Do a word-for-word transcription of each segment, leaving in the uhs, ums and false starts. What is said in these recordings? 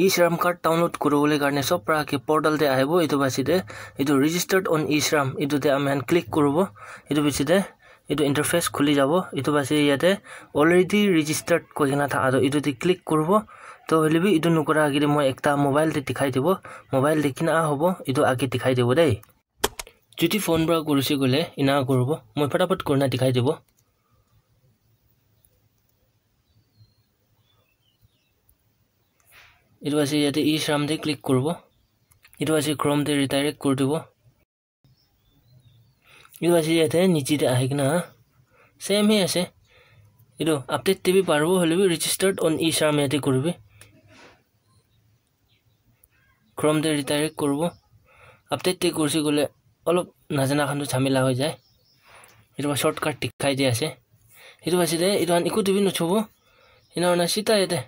eShram card download kuribole karne sob para age portal te ahibo. Etu piche te etu registered on eShram, etu te ami khan click kuribo. Etu piche te etu interface khuli jabo. Etu piche yate already registered koi kena thaka toh etu te click kuribo. Toh hoile bi etu nokura age te moi ekta mobile te dikhai dibo. Mobile te kina hobo etu age dikhai dibo dei. Jodi phone para kurise koile ena kuribo. Moi phataphat kurina dikhai dibo. Etu piche yate eShram te click kuribo. Etu piche Chrome te redirect kuri dibo. Etu piche yate niche te ahi kena same he ase. Etu update te bi paribo, hoile bi registered on eShram yate kuribi. Chrome te redirect kuribo. Update te kurise koile olop najana khan toh jhamela hoi jai. Etu para shortcut dikhai di ase. Etu piche te etu khan eku te bi nochobo. Ena hoina sita yate.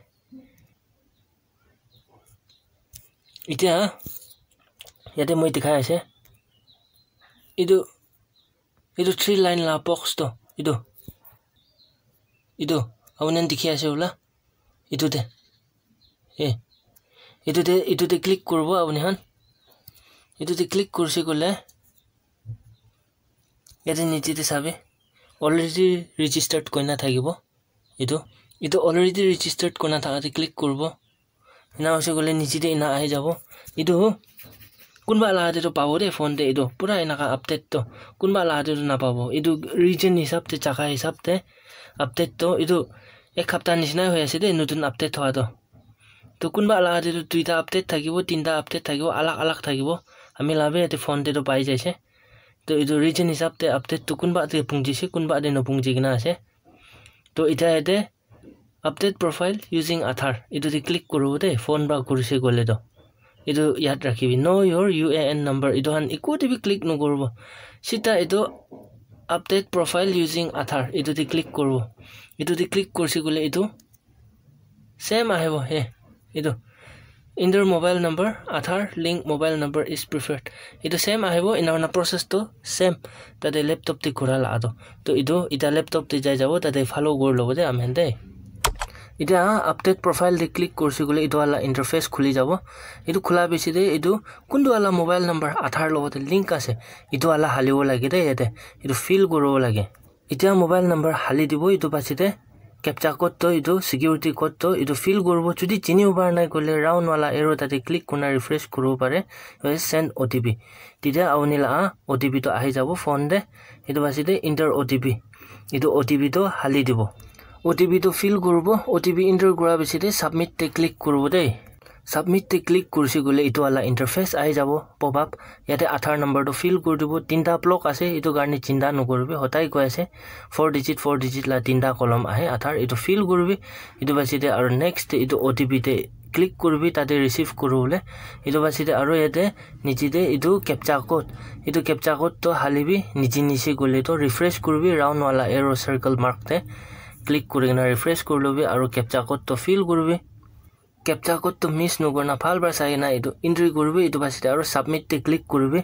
Etiya yate moi dikhai ase. Etu, etu three line la box toh etu, etu apuni khan dikhi ase hola. Etu te, eh, etu te, etu te click kuribo apuni khan. Etu te click kurise koile yate niche te sabi already registered koina thakibo. Etu, etu already registered koina thaka te click kuribo. Ena hoise koile niche te ena ahi jabo. Etu kunba laga te toh pabo de phone te etu. Pura enaka update toh kunba laga te toh napabo. Etu region hisab te, jaga hisab te update toh etu ek hapta nishina hoi ase de, notun update howa toh. Toh kunba laga te toh duita update thakibo, tinta update thakibo, alag alag thakibo. Ami laga bi yate phone te toh pai jaise. Toh etu region hisab te update toh kunba te punchise, kunba te napunchi kena ase. Toh etiya yate update profile using Aadhaar. Etu te click kuribo de, phone para kurise koile toh. Etu yad rakhibi. Know your U A N number. Etu khan eku te bi click nokuribo. Sita etu update profile using Aadhaar. Etu te click kuribo. Etu te click kurise koile etu same ahibo he. Etu. Enter mobile number, Aadhaar link mobile number is preferred. Etu same ahibo, ena hoina process toh same. Tate laptop te kura laga toh. Toh etu, etiya laptop te jai jabo, tate follow kuri lobo de ami khan de. Etiya update profile te click kurise koile etu wala interface khuli jabo. Etu khula piche te etu kuntu wala mobile number Aadhaar logote link ase. Etu wala halibo lage de yate. Etu fill kuribo lage. Etiya mobile number hali dibo, etu piche te captcha code toh etu security code toh etu fill kuribo. Jodi chinibo para nai koile round wala arrow tate click kurina refresh kuribo pare. Send O T P. Tetiya apuni laga O T P toh ahi jabo phone te. Etu piche te enter O T P. Etu O T P toh hali dibo. O T P toh fill kuribo. O T P enter kura piche te submit te click kuribo de. Submit te click kurise koile etu wala interface ahi jabo, pop up. Yate Aadhaar number toh fill kuri dibo, tinta block ase, etu karne chinta nokuribi, hodai koi ase, four digit, four digit la tinta column ahe Aadhaar, etu fill kuribi, etu piche te aru next te etu O T P te click kuribi, tate receive kuribole, etu piche te aru yate niche te etu captcha code, etu captcha code toh halibi niche niche koile toh refresh kuribi, round wala arrow circle mark te click kuri kena refresh kuri lobi aru captcha code toh fill kuribi. Captcha code toh miss nokurina bhal para sai kena etu entry kuribi, etu piche te aru submit te click kuribi.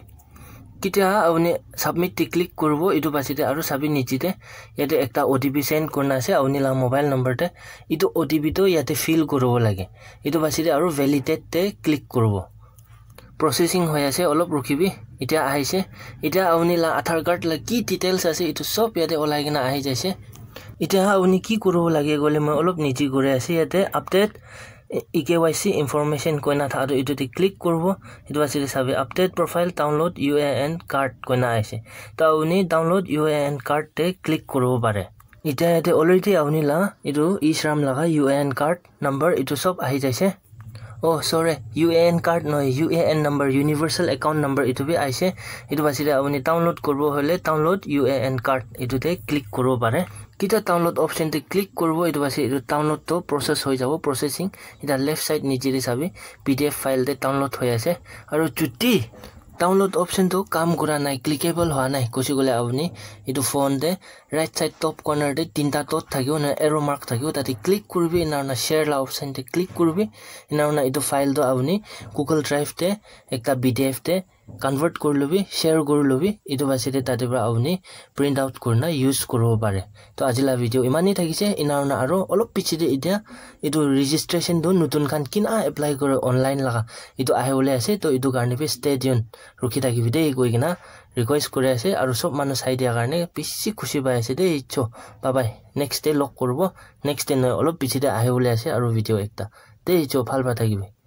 Ketiya apuni submit te click kuribo, etu piche te aru sabi niche te yate ekta O T P send kurina ase apuni laga mobile number te. Etu O T P toh yate fill kuribo lage. Etu piche te aru validate te click kuribo. Processing hoi ase, olop rukhibi. Etiya ahise. Etiya apuni laga Aadhaar card laga ki details ase, etu sob yate olai kena ahi jaise. Etiya apuni ki kuribo lage koile moi olop niche kuri ase yate update E K Y C information koina thaka toh etu te click kuribo. Etu piche te sabi update profile, download U A N card koina aise. Toh apuni download U A N card te click kuribo pare. Etiya yate already apuni laga etu eShram laga U A N card number etu sob ahi jaise. Oh, sorry, U A N card nohoi, U A N number, universal account number etu bi aise. Etu piche te apuni download kuribo hoile download U A N card etu te click kuribo pare. Ketiya download option te click kuribo, etu piche etu download toh process hoi jabo, processing. Etiya left side niche te sabi P D F file te download hoi ase. Aru jodi download option toh kam kura nai, clickable hua nai, kuise koile apuni etu phone te right side top corner te tinta dot thakibo na arrow mark thakibo, tate click kuribi, ena hoina share laga option te click kuribi, ena hoina etu file toh apuni Google Drive te ekta P D F te convert kuri lobi, share kuri lobi, etu wase te tate para apuni print out kurina use kuribo pare. To aji la video iman hi thakise, ena hoina aro olop piche te etia etu registration tu nutun khan kina apply kore online laga etu ahi bole ase. To etu karne bi stay tuned, rukhi thakibi de koi kena request kuri ase. Aro sob manu sai dia karne bishi khushi pai ase de cho. Bye bye, next day log kuribo, next day nohoi olop piche te ahi bole ase aro video ekta de cho, bhal pa thakibi.